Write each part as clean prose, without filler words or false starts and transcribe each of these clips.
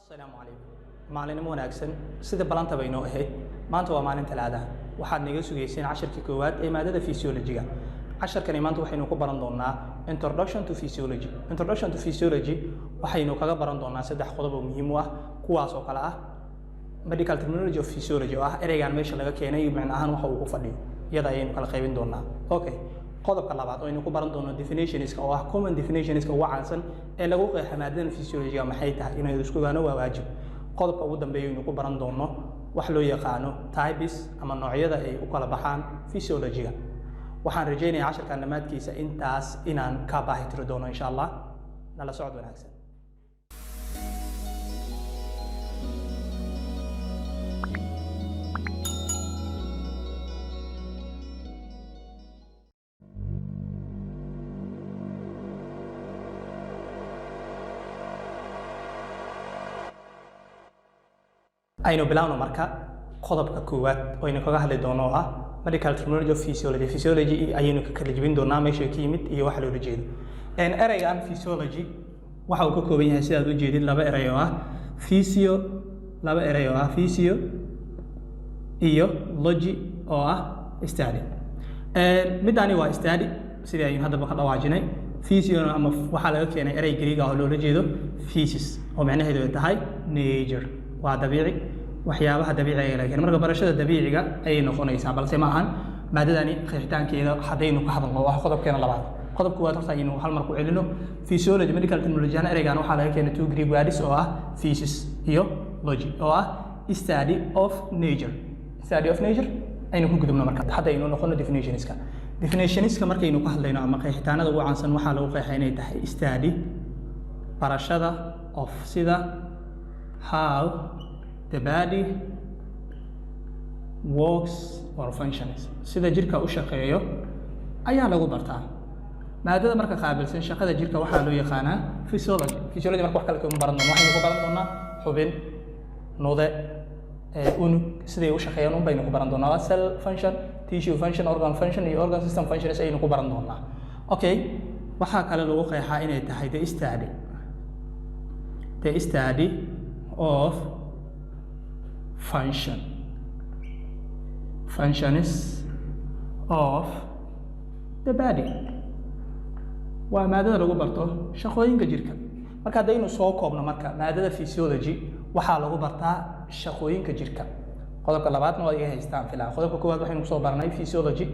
Asalaamu calaykum, maalinimo wanaagsan. Sida balanta bay noo ahayd, maanta waa maalin Talaadaha. Waxaad naga sugayseen casharkii koowaad ee maadada physiology-ga. Casharkani maanta waxaynu ku baran doonaa introduction to physiology. Introduction to physiology waxaynu kaga baran doonaa saddex qodob oo muhiim u ah, kuwaas oo kale ah medical terminology of physiology, oo ah ereygan meesha laga keenay, macno ahaan waxa uu ku fadhiyo, iyada ayaynu kala qaybin doonaa. Okay, qodobka labaad oo aynu ku baran doono definitionska, oo ah common definitionska ugu caansan ee lagu qeexa maadadan physiology-ga maxay tahay, inaynu isku ogaano waa waajib. Qodobka ugu dambeeya aynu ku baran doono wax loo yaqaano types ama noocyada ay u kala baxaan physiology-ga. Waxaan rajaynayaa casharkan dhammaadkiisa intaas inaan ka baahi tiri doono, insha Allah. Nala socod wanaagsan. Aynu bilaawno marka qodobka koowaad oo aynu kaga hadli doono, oo ah medical terminology of physiology. Physiology ayaynu ka kala jebin doonaa, meesha ka yimid iyo waxa loola jeedo. Ereygan physiology waxa uu ka kooban yahay, sidaad u jeedid, laba erey oo ah physio, laba erey oo ah physio iyo logy, oo ah study. Middaani waa study, sidii aynu haddaba ka dhawaajinay. Physio ama waxaa laga keenay erey Greek ah oo loola jeedo physis, oo macnaheedu ay tahay nature, waa dabiici, waxyaabaha dabiiciga ayaa laga keenay. Marka barashada dabiiciga ayay noqonaysaa, balse ma ahan maadadani qeexitaankeeda haddaynu ka hadalno, waa qodobkeena labaad. Qodobka koowaad horta aynu hal mar ku celino. Physiology medical terminology ahaan, ereygan waxaa laga keenay two Greek words oo ah physis iyo logy, oo ah study of nature. Study of nature aynu ku gudubno. Marka hadda aynu noqono definitionska. Definitionska markaynu ka hadlayno ama qeexitaanada ugu caansan, waxaa lagu qeexay inay tahay study, barashada, of sida, how the body works or functions, sida jirka u shaqeeyo ayaa lagu bartaa. Maadada marka qaabilsan shaqada jirka waxaa loo yaqaanaa physiology. Physiology marka wax kale kuma baran doono, waxaynu ku baran doonaa xubin, nude, unug, siday u shaqeeyaan un baynu ku baran doonaa. Waa cell function, tissue function, organ function iyo organ system functions ayaynu ku baran doonaa. Okay, waxaa kale lagu qeexaa inay tahay the study of functions of the body. Waa maadada lagu barto shaqooyinka jirka. Marka haddaynu soo koobno marka, maadada physiology waxaa lagu bartaa shaqooyinka jirka. Qodobka labaadna waa iga haystaan filaa. Qodobka koowaad waxaynu kusoo baranay physiology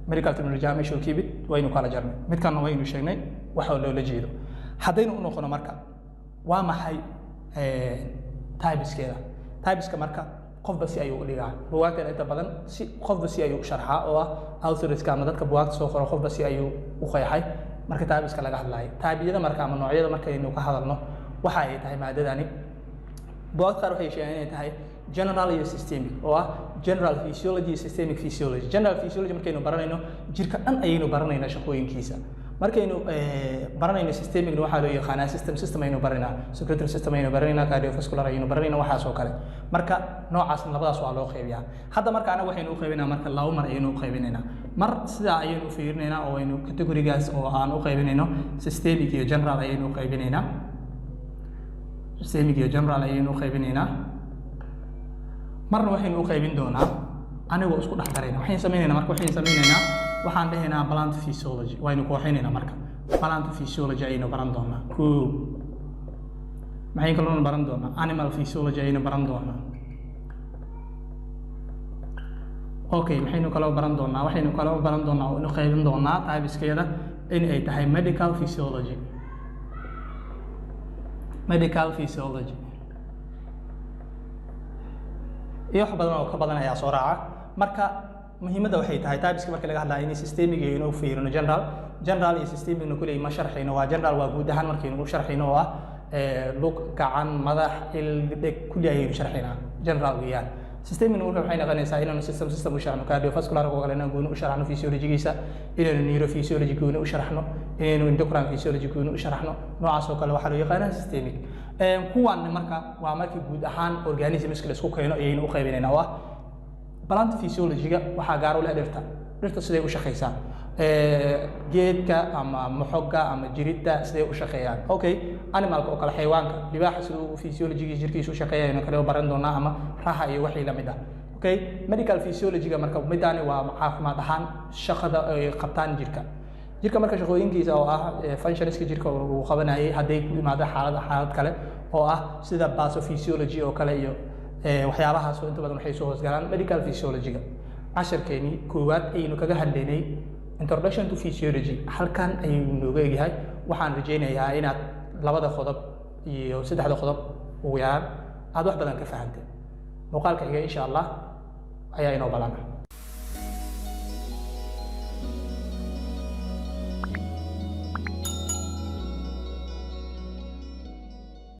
medical terminology meesha ka yimid, waynu kala jarnay. Midkanna waynu sheegnay waxa loola jeedo. Haddaynu u noqono marka, waa maxay typeskeeda? Typeska marka qofba si ayuu u dhigaa bugaagtan inta badan, si qofba si ayuu u sharxaa, oo ah authorieska ama dadka bugaagta soo qoro, qofba si ayuu u qeexay marka typeska laga hadlayo. Typeyada marka ama noocyada markaynu ka hadalno, waxa ay tahay maadadani, bugaagta qaar waxay sheegaan inay tahay general iyo systemic, oo ah general physiology iyo systemic physiology. General physiology markaynu baranayno, jirka dhan ayaynu baranaynaa shaqooyinkiisa. Markaynu baranayno systemicna, waxaa loo yaqaanaa system. System aynu baranaynaa, circulatory system aynu baranaynaa, cardiovascular aynu baranaynaa, waxaas oo kale. Marka noocaasna labadaas waa loo qaybiyaa. Hadda marka anaga waxaynu u qaybinaa, marka laba mar ayaynu u qaybinaynaa. Mar sidaa ayaynu u fiirinaynaa oo aynu categorygaas oo aan u qaybinayno systemic iyo general ayaynu u qaybinaynaa. Systemic iyo general ayaynu u qaybinaynaa. Marna waxaynu u qaybin doonaa anigoo isku dhex darayna. Waxaynu sameynaynaa marka, waxaynu sameynaynaa, waxaan dhahaynaa plant physiology. Waynu kooxaynaynaa marka, plant physiology ayaynu baran doonaa. Koo maxay kaloona baran doonaa? Animal physiology ayaynu baran doonaa. Okay, maxaynu kaloo baran doonaa? Waxaynu kaloo baran doonaa oo inu qaybin doonaa typeskeeda in ay tahay medical physiology. Medical physiology iyo wax badan oo ka badan ayaa soo raaca. Marka muhiimadda waxay tahay, typeska marka laga hadlayo, in systemic iyo inuu fiirino general. General iyo systemicna kuley ma sharxayno. Waa general, waa guud ahaan markaynu u sharxayno, oo ah lug, gacan, madax, il, dheg, kulli ayaynu sharxaynaa, general weeyaan. Systemicna marka waxay noqonaysaa inaanu system system u sharxno, cardiovascular oo kale inaan gooni u sharxno physiologigiisa, inaynu neurophysiology gooni u sharxno, inaynu endocrine physiology gooni u sharxno. Noocaas oo kale waxaa loo yaqaanaa systemic. Kuwan marka waa markii guud ahaan organismska la isku keeno ayaynu u qaybinaynaa, oo ah plant physiology-ga waxaa gaar u leh dhirta. Dhirta siday u shaqaysaa, geedka ama moxoga ama jiridda siday u shaqeeyaan. Okay, Animalka oo kale, xayawaanka, libaaxa, siduu physiologygiisa jirkiisa u shaqeeya aynu kale baran doonaa, ama raha iyo wixii lamid ah. Okay, medical physiology-ga marka midaani waa caafimaad ahaan shaqada ay qabtaan jirka. Marka shaqooyinkiisa oo ah functionska jirka uu qabanayay, hadday ku imaado xaalad kale oo ah sida pathophysiology oo kale iyo waxyaabahaas oo inta badan waxay soo hoosgalaan medical physiology-ga. Casharkeenii koowaad ayaynu kaga hadlaynay introduction to physiology halkan ayuu nooga egyahay. Waxaan rajaynayaa inaad labada qodob iyo saddexda qodob ugu yaraan aad wax badan ka fahanteen. Muuqaalka xiga, insha Allah, ayaa inoo balana.